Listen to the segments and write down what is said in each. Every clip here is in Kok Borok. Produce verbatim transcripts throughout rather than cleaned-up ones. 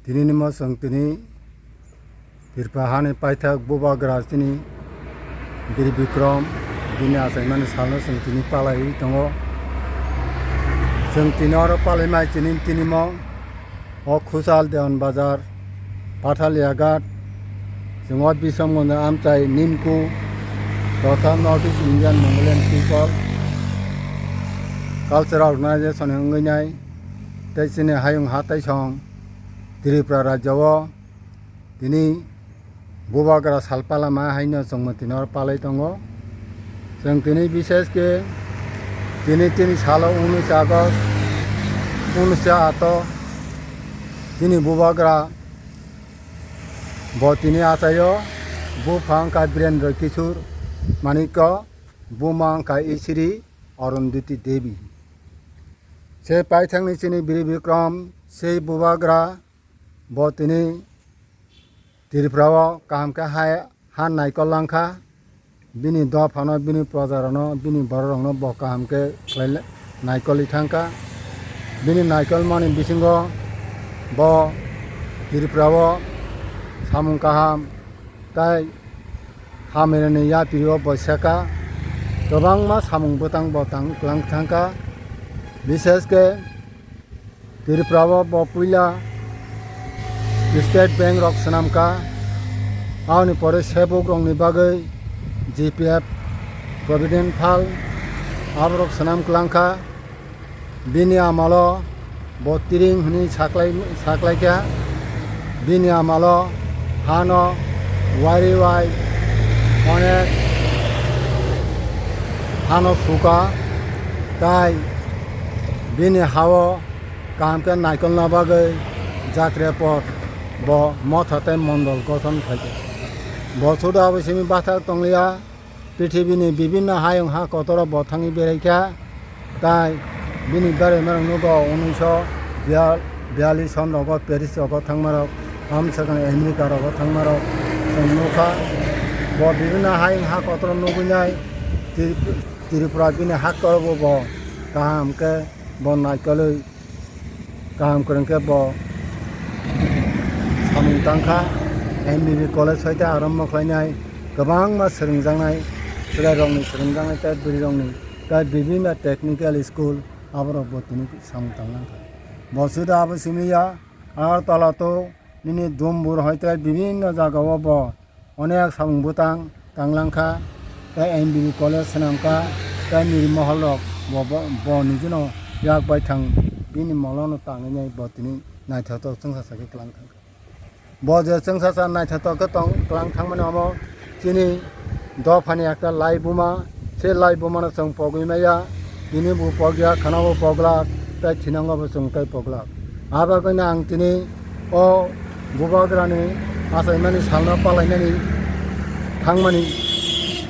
Tini nimo chwng tini Tripura hani paithak bubagra chini Bir Bikram bini achaimani salno chwng tini palaiwi tongo. Chwng tini oro palaimai chini tini mo o Khuchal Dewan Bazar, Pathalia Ghat, chwng o Bisramganj amchai Nimku totha North East Indian Mongolian People Cultural Organization wngwi nai tei chini hayung ha tei song Tripura rajya o tini bubagra sal palama haino chwngma tini oro palai tongo. Chwng tini bishesh khe tini, tini salo unis August unisho ato chini bubagra bo tini achaio bupha wngkha Birendra Kishore Manikya, buma wngkha Isri Arundhati Devi. Se paithakni chini Bir Bikram sei bubagra bo tini Tripura o kaham khe ha, ha naikol langkha. Bini dophano, bini projarokno, bini bororokno bo kaham khe khlai naikoli thangkha. Bini naikolmani bisingo bo Tripura o samung kaham tei hamirani yapri o bo seka kwbangma samung bwtang bo tang klang thangkha. Bishesh khe Tripura o bo puila State Bank rok swnamkha, aboni pore sebok rokni bagwi G P F Provident Fund aborok swnam klangkha. Bini amalo bo tiring hwnwi saklai, saklaikha. Bini amalo hano wari wai onek hano suka, tai bini hao kaham khe naikolna bagwi jatria pot bo motha tei mondol gothon khaikha. Bo suda abo simi bathak tongliya, prithibini bibinno hayung ha kotoro bo thangwi beraikha, tai bini beraimarok nugo unisho biyallis son rogo Paris rogo thangmarok, amsakang America rogo thangmarok chwng nukha. Bo bibinno hayung ha kotoro nugwinai Tri-, Tripura bini ha korobo bo kaham khe bo naikolwi kaham kwrwng khe bo samung tangkha. M B B college hoite arombo khlainai, kwbangma swrwngjaknai, chwrairokni swrwngjaknai tei bwrwirokni tei bibinno technical school aborok bo tini samung tanglankha. Bo suda abo simi ya, Agartala to nini Dumbur hoite bibinno jagao bo onek samung bwtang tanglangkha, tei M B B college swnamkha, tei nini moholrok bo, bo, bo nijino yak baithang bini molono tangwi nai bo tini naithotok chwngsa sakhe klang thangkha. Bo je chwngsa sa naithotok khe tong klang thangmani omo chini dophani ekta laibuma, se laibumano chwng pogwi maya, tini bo pogya, khwnabo poglak, tei thinango bo chwng tei poglak. Abagwino ang tini o bubagrani achaimani salno palainani thangmani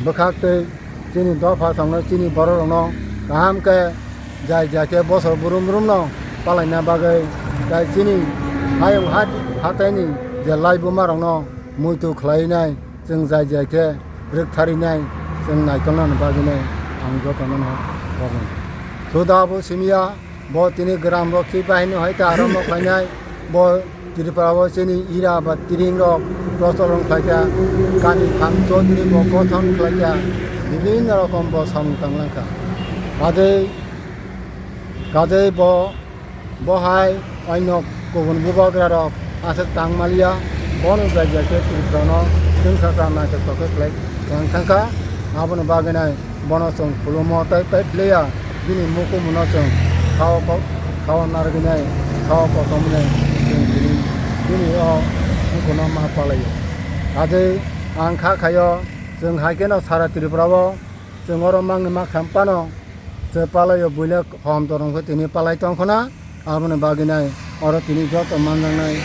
bwkhak tei chini dopha songno chini bororokno kaham khe jai jai khe bosor brum brumno palaina bagwi tei chini hayung hat-, hataini je laibumarokno muitu khlainai chwng jai jai khe rwktharinai chwng naikolnani bagwino ang jotono no khobor. Suda bo simiya. Bo tini gram rok si bahini hai ta aromo khlainai. Bo Tripura o chini ira ba tiring rok prosolon khlaikha. Kami kham Chaudhary bo kothon khlaikha. Bibinno rokom bo samung tanglangkha. Kajei, kajei bo, bo hai oino kubun bubagra rok aswk tang maliya. Bono jai jai khe Tripura no chwngsa cha naithotok khe khlai thangkha. Aboni bagwi nai bono chwng khulumo tei tei phlaiya, bini mukumu no chwng khao ko-, khao narwgwinai, khao kotomnai chwng bini, bini o mukuno ma palaio. Ajai ang kha khaio, chwng hai kheno sara Tripura o chwng oro mangni makham pano chwng palaio, buile hom dorong khe tini palai tong khona, aboni bagwi nai oro tini joto manjaknai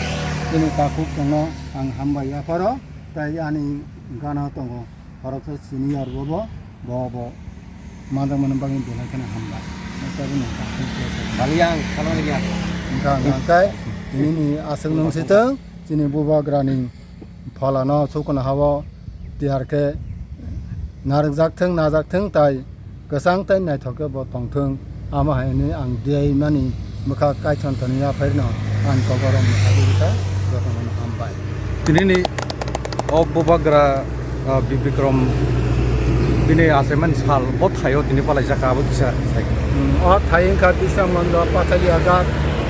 chini takhuk chwngno ang hambai yapharo, tei ani gana tongo. Khoroksa senior bo bo, bo bo manjakmani bagwi belai kheno hambai. Tabukno kaham khe sa. Baliya ang khalangya. Wngkha, wngkha, tei tinini aswk nung sitwng, chini bubagrani pholano sukuna hao tiyar khe narwkjak thwng, najak thwng, tai kwchang tei naithok khe bo tong thwng. Amo hai hwnwi ang diyaimani bwkha kaithon thani yaphairino ang koborok mwthagwi rwkha. Tini ni o bubagra, ah, Bibikrom bini achaimani sal bo thaio tini palaijak abo kisa sai. Hmm, o thai wngkha Bisramganj Pachali Hajar,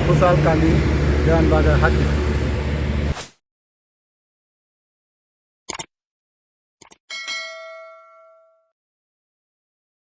Kuchal Kami, Dewan Bazar hati.